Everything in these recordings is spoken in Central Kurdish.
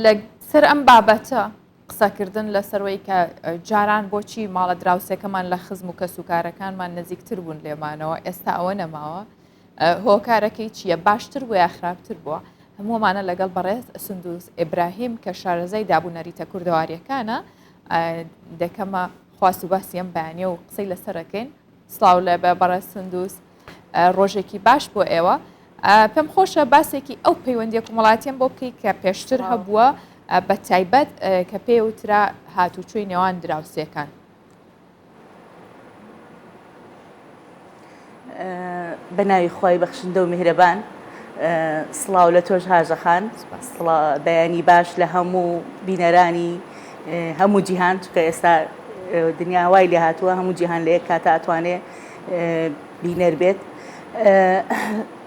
لەسەر ئەم بابەتە قسەکردن لەسەروەی کە جاران بۆچی ماڵە دراوسێکەمان لە خزم و کەسوکارەکانمان نزیکتر بوون لێمانەوە ئێستا ئەوە نەماوە هۆکارەکەی چییە باشتر بووە یا خراپتر بووە هەموومانە لەگەڵ بەڕێز سندوز ئیبراهیم کە شارەزای دابوو نەریتە کوردەواریەکانە دەکەمە خواست و باسی ئەم بەیانە و قسەی لەسەرەکەین سڵاو لە بە بەڕێز سندوز ڕۆژێکی باش بۆ ئێوە پێم خۆشە باسێکی ئەو پەیوەندیە کۆمەڵاتیان بۆ بکەیت کە پێشتر هەبووە بە تایبەت کە پێوترا هاتوچۆی نێوان دراوسێکان. بە ناوی خوای بەخشندە و میهرەبان سڵاو لە تۆش هاژەخان بەیانی باش لە هەموو بینەرانی هەموو جیهان چکە ئێستا دنیا وای لێ هاتووە هەموو جیهان لە یەک کاتا ئەتوانێ بینەر بێت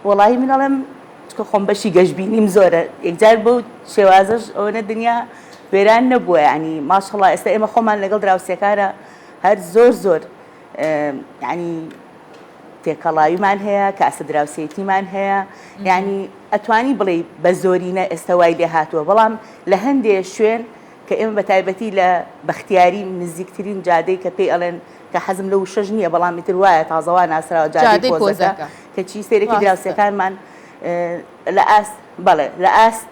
وەڵی من ئەڵێم چکە خۆم بەشی گەشببینیم زۆرە یەکجار بەو شێوازەش ئەوەنە دنیا وێران نەبووە ینی ماشەڵا ئێستا ئێمە خۆمان لەگەڵ دراوسێکانە هەر زۆر زۆر ینی تێکەڵاویمان هەیە کاسە دراوسێتیمان هەیە ینی ئەتوانی بڵێ بە زۆرینە ئێستا وای لێ هاتووە بەڵام لە هەندێ شوێن کە ئێمە بە تایبەتی لە بەختیاری نزیکترین جادەی کە پێی ئەڵێن کە حەزم لەو وشەش نییە بەڵام ئیتر وایە تازە وا ناسراوە جادەی پۆزەکە کەچی سەیرێکی دراوسێکانمان لە ئاست بەڵێ لە ئاست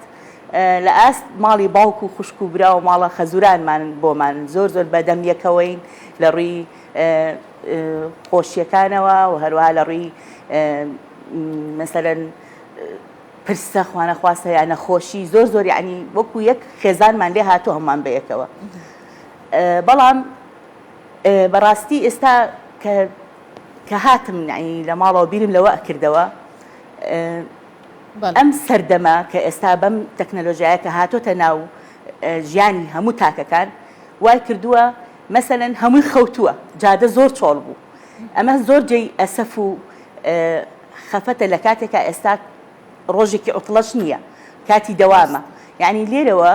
لە ئاست ماڵی باوک و خوشک و برا و ماڵە خەزورانمانن بۆمان زۆر زۆر بەدەم یەکەوەین لە ڕووی خۆشیەکانەوە و هەروەها لە ڕووی مەسەلەن پرسە خوانەخواستە یا نەخۆشی زۆر زۆر یعنی وەکو یەک خێزانمان لێ هاتوو هەمووان بەیەکەوە بەڵام بەڕاستی ئێستا کە کە هاتم یعنی لە ماڵەوە بیرم لەوە ئەکردەوە ئەم سەردەمە کە ئێستا بەم تەکنەلۆژیایە کە هاتۆتە ناو ژیانی هەموو تاکەکان وای کردووە مەسەلەن هەمووی خەوتووە جادە زۆر چۆڵ بوو ئەمە زۆر جێی ئەسەف و خەفەتە لە کاتێکا ئێستا ڕۆژێکی عوتڵەش نییە کاتی دەوامە یعنی لێرەوە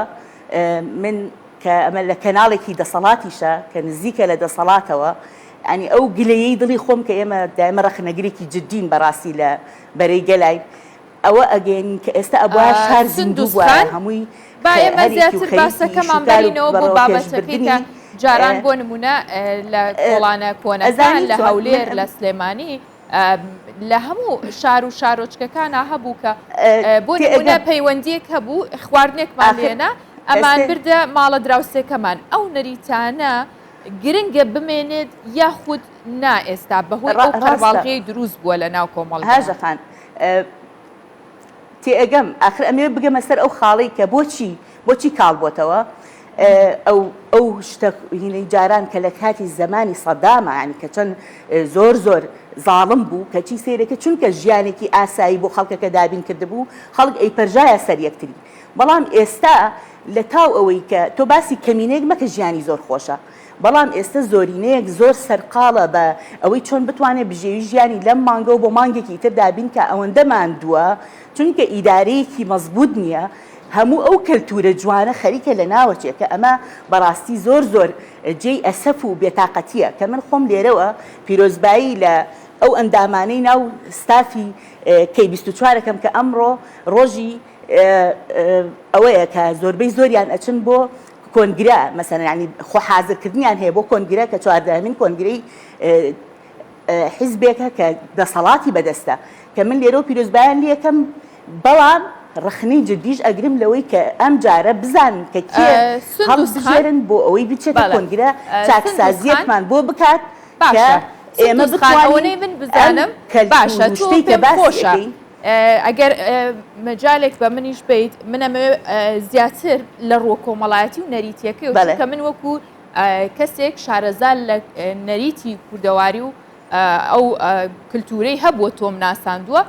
من کە ئەمە لە کەناڵێکی دەسەڵاتیشە کە نزیکە لە دەسەڵاتەوە ینی ئەو گلەیەی دڵی خۆم کە ئێمە دایمە ڕەخنەگرێکی جدین بەڕاستی لە بەرەی گەلای ئەوە ئەگەین کە ئێستا ئەبوایە شار زیندوو سندوس بوایە خان هەمووی با خە ئێمە هەرێکی و زیاتر خەریکی ئیش و باسەکەمان کار و بەرینەوە بۆ بەڕێوە بابەتەکەی کە پێشبردنی جاران بۆ نمونە لە کۆڵانە کۆنەکان ئەزانی لە چۆن من هەولێر ئەم لە سلێمانی لە هەموو شار و شارۆچکەکانا هەبوو کە بۆ نمونە تێئەگەم پەیوەندیەک هەبوو خواردنێکمان ئاخر لێنا ئەمان ئێستێ بردە ماڵە دراوسێکەمان ئەو نەریتانە گرنگە بمێنێت یاخود نا ئێستا بەهۆی ئەو ڕاستە قەرەباڵغیەی دروست بووە لە ناو کۆمەڵگا. هاژە خان تێئەگەم ئاخر ئەمەوێ بگەمە سەر ئەو خاڵەی کە بۆچی بۆچی کاڵ بۆتەوە ئەو ئەو شتە هینەی جاران کە لە کاتی زەمانی سەدامە ینی کە چەند زۆر زۆر زاڵم بوو کەچی سەیرەکە چونکە ژیانێکی ئاسایی بۆ خەڵکەکە دابین کردبوو خەڵک ئەیپەرژایە سەر یەکتری بەڵام ئێستا لە تاو ئەوەی کە تۆ باسی کەمینەیەک مەکە ژیانی زۆر خۆشە بەڵام ئێستە زۆرینەیەک زۆر سەرقاڵە بە ئەوەی چۆن بتوانێت بژێوی ژیانی لەم مانگەوە بۆ مانگێکی تر دابین کا ئەوەندە ماندووە چونکە ئیدارەیەکی مەزبوت نییە هەموو ئەو کەلتورە جوانە خەریکە لەناوەچێ کە ئەمە بەڕاستی زۆر زۆر جێی ئەسەف و بێتاقەتیە کە من خۆم لێرەوە پیرۆزبایی لە ئەو ئەندامانەی ناو ستافی کەی 24 ئەکەم کە ئەمڕۆ ڕۆژی ئەوەیە کە زۆربەی زۆریان ئەچن بۆ کۆنگرە مەسەلەن یانی خۆ حازرکردنیان هەیە بۆ کۆنگرە کە چواردەهەمین کۆنگرەی حیزبێکە کە دەسەڵاتی بەدەستە کە من لێرەوە پیرۆزبایان لێکەم بەڵام ڕەخنەی جدیش ئەگرم لەوەی کە ئەم جارە بزانن کە کێ سندوس خان هەڵبژێرن بۆ ئەوەی بچێتە بەڵێ کۆنگرە سندوس خان چاکسازیەکمان بۆ بکات کە باشە ئێمە سندوس خان بتوانین ئەوەنەی من ئەم بزانم کەلتور باشە و تۆ شتەی کە پێم باسی خۆشە ئەکەین ئەگەر مەجالێک بە منیش بیت من ئەمەوێ زیاتر لە ڕووە کۆمەڵایەتی و نەریتیەکەی و چونکە من وەکو کەسێک شارەزا لە نەریتی کوردەواری و ئەو کللتورەی هەبووە تۆم ناساندووە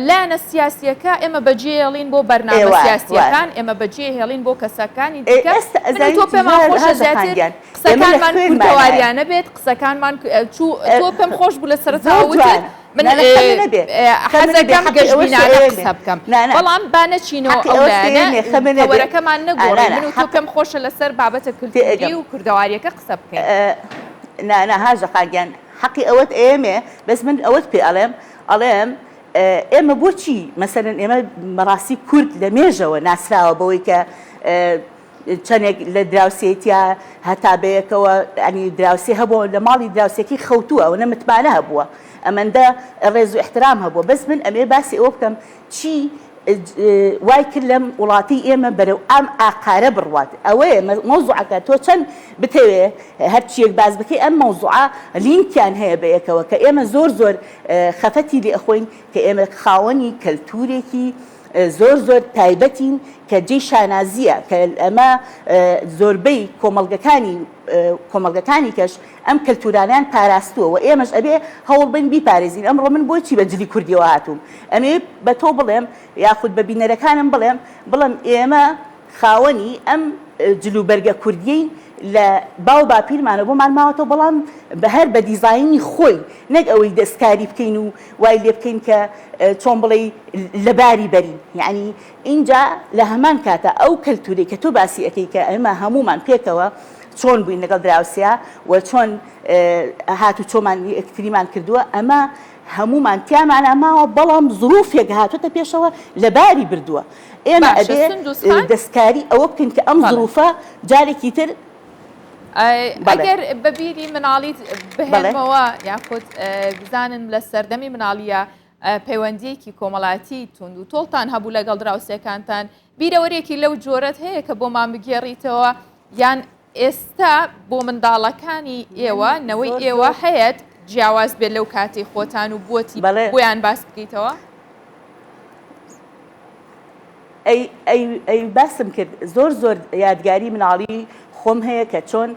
لایەنە سیاسیەکە ئێمە بەجێڵین بۆ بەرنامە سیاسیەکان ئێمە بەجێ هێڵین بۆ کەسەکانی دیکە تۆ پێمان خۆشە زیاتر قسەکانمان کوردەواریانە بێت قسەکانمان چوو تۆ پێم خۆش بوو لە سەرەتاوە وتت من حەزەکەم گەشبینانە قسە بکەم بەڵام با نەچینەوە ئەو لایەنە تەوەرەکەمان نەگۆڕین من و تۆ پێم خۆشە لەسەر بابەتە کلتوری و کوردەواریەکە قسە بکەین. نا نا هاژە خان گیان حەقی ئەوەت ئەیەمێ بەس من ئەوەت پێ ئەڵێم ئەڵێم ئێمە بۆچی مەسەلەن ئێمە بەڕاستی کورد لە مێژەوە ناسراوە بەوەی کە. چەندێک لە دراوسێتیا هەتا بەیەکەوە ینی دراوسێ هەبووە لە ماڵی دراوسێکی خەوتووە ئەوەنە متمانە هەبووە ئەمەندە ڕێز و احترام هەبووە بەس من ئەمێ باسی ئەوە بکەم چی وای کرد لەم وڵاتی ئێمە بەرەو ئەم ئاقارە بڕوات ئەوەیە مەوزوعەکە تۆ چەند بتەوێ هەرچیەک باس بکەی ئەم مەوزوعە لینکیان هەیە بەیەکەوە کە ئێمە زۆر زۆر خەفەتی لێ ئەخۆین کە ئێمە خاوەنی کەلتورێکی زۆر زۆر تایبەتین کە جێی شانازییە کە ئەمە زۆربەی کۆمەڵگەکانی کۆمەڵگەکانی کەش ئەم کەلتورانەیان پاراستووە و ئێمەش ئەبێ هەوڵ بەین بیپارێزین ئەمڕۆ من بۆچی بە جلی کوردیەوە هاتووم ئەمەوێ بە تۆ بڵێم یاخود بە بینەرەکانم بڵێم بڵێم ئێمە خاوەنی ئەم جل و بەرگە کوردیەین لە باو باپیرمانەوە بۆمان ماوەتەوە بەڵام بە هەر بە دیزاینی خۆی نەک ئەوەی دەستکاری بکەین و وای لێ بکەین کە چۆن بڵێی لەباری بەرین یعنی ئینجا لە هەمان کاتا ئەو کەلتورەی کە تۆ باسی ئەکەی کە ئێمە هەموومان پێکەوە چۆن بووین لەگەڵ دراوسێا و چۆن هاتوچۆمان یەکتریمان کردووە ئەمە هەموومان تیامانا ماوە بەڵام زروفێک هاتۆتە پێشەوە لەباری بردووە ئێمە باشە ئەبێ سندوس خان دەستکاری ئەوە بکەین کە ئەم بەڵێ. زروفە جارێکی تر بەڵێ. ئەگەر بە بیری مناڵیت بەڵێ. بهێنمەوە یاخود بزانم لە سەردەمی مناڵیە پەیوەندیەکی کۆمەڵایەتی توند و تۆڵتان هەبوو لەگەڵ دراوسێکانتان بیرەوەرێکی لەو جۆرەت هەیە کە بۆمان بگێڕیتەوە یان ئێستا بۆ منداڵەکانی ئێوە من نەوەی زۆر ئێوە زۆر هەیە جیاواز بێت لەو کاتەی خۆتان و بۆتی بەڵێ. بۆیان باس بکەیتەوە؟ ئەی ئەی ئەی باسم کرد زۆر زۆر یادگاری مناڵی خۆم هەیە کە چۆن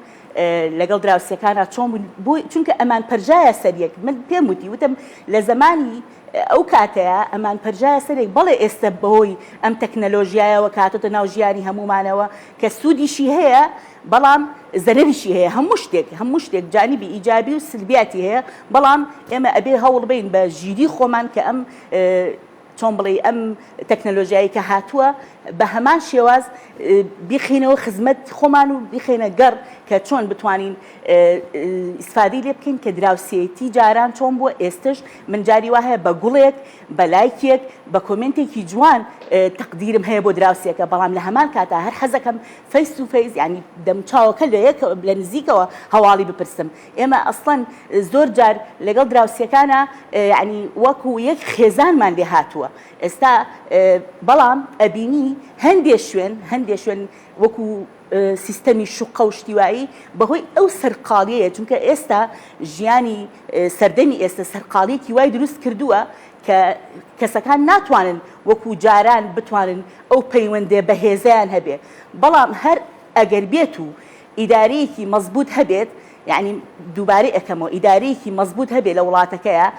لەگەڵ دراوسێکانا چۆن بووین بۆی چونکە ئەمان پەرژایە سەر یەک من پێم وتی وتم لە زەمانی ئەو کاتەیە ئەمان پەرژایە سەر یەک بەڵێ ئێستە بەهۆی ئەم تەکنەلۆژیایەوە کە هاتۆتە ناو ژیانی هەموومانەوە کە سوودیشی هەیە بەڵام زەرەریشی هەیە هەموو شتێک هەموو شتێک جانبی ئیجابی و سلبیاتی هەیە بەڵام ئێمە ئەبێ هەوڵ بین بە ژیری خۆمان کە ئەم چۆن بڵێی ئەم تەکنەلۆژیایەی کە هاتووە بە هەمان شێواز بیخەینەوە خزمەت خۆمان و بیخەینە گەڕ کە چۆن بتوانین ئیسفادەی لێ بکەین کە دراوسێتی جاران چۆن بووە ئێستش من جاری وا هەیە بە گوڵێک بە لایکێک بە کۆمێنتێکی جوان تەقدیرم هەیە بۆ دراوسێکە بەڵام لە هەمان کاتا هەر حەزەکەم face to face یانی دەموچاوەکە لە یەک لە نزیکەوە هەواڵی بپرسم ئێمە ئەسڵەن زۆر جار لەگەڵ دراوسێکانا یانی وەکو یەک خێزانمان لێ هاتووە ئێستا بەڵام ئەبینی هەندێ شوێن هەندێ شوێن وەکو سیستەمی شوقە و شتی وایی بەهۆی ئەو سەرقاڵیەیە چونکە ئێستا ژیانی سەردەمی ئێستا سەرقاڵیەکی وای دروست کردووە کە کەسەکان ناتوانن وەکو جاران بتوانن ئەو پەیوەندێ بەهێزیان هەبێ بەڵام هەر ئەگەر بێت و ئیدارەیەکی مەزبوت هەبێت یەعنی دووبارەی ئەکەمەوە ئیدارەیەکی مەزبوت هەبێ لە وڵاتەکەیا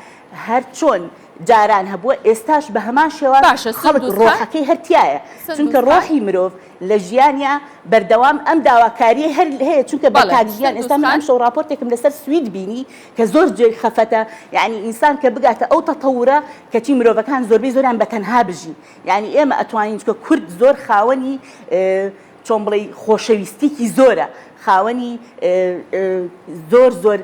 هەر چۆن جاران هەبووە ئێستاش بە هەمان شێواز باشە خەڵک سندوس خان ڕۆحەکەی هەر تیایە چونکە سندوس خان ڕۆحی مرۆڤ لە ژیانیا بەردەوام ئەم داواکاریەی هەر هەیە چونکە بە بەڵێ تاک ژیان سندوس ئێستا من خان ئەمشەو ڕاپۆرتێکم لەسەر سوید بینی کە زۆر جێی خەفەتە یەعنی ئینسان کە بگاتە ئەو تەتەورە کەچی مرۆڤەکان زۆربەی زۆریان بە تەنها بژین یەعنی ئێمە ئەتوانین چونکە کورد زۆر خاوەنی چۆن بڵێی خۆشەویستیکی زۆرە خاوەنی زۆر زۆر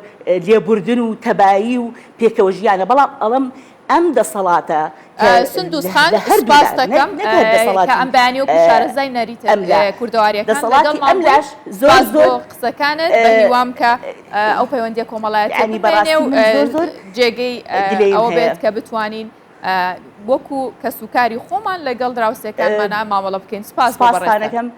لێبوردن و تەبایی و پێکەوە ژیانە بەڵام ئەڵێم ئەم دەسەڵاتە کە سندوس خان لە هەردوولا سوپاست دەکەم نەک هەر کە دەسەڵاتی ئەم بەیانی وەکو شارەزای نەریتە ئەملا کوردەواریەکان دەسەڵاتی لەگەڵمان ئەم بووی لاش زۆر سوپاس بۆ زۆر قسەکانت بە هیوام کە ئەو پەیوەندیە کۆمەڵایەتیە یانی بمێنێ بەڕاستی و من زۆر زۆر جێگەی گلەییم ئەوە هەیە. بێت کە بتوانین وەکو کەسوکاری خۆمان لەگەڵ دراوسێکانمانا مامەڵە بکەین. سپاس بۆ سپاستان بەڕێزتان. ئەکەم.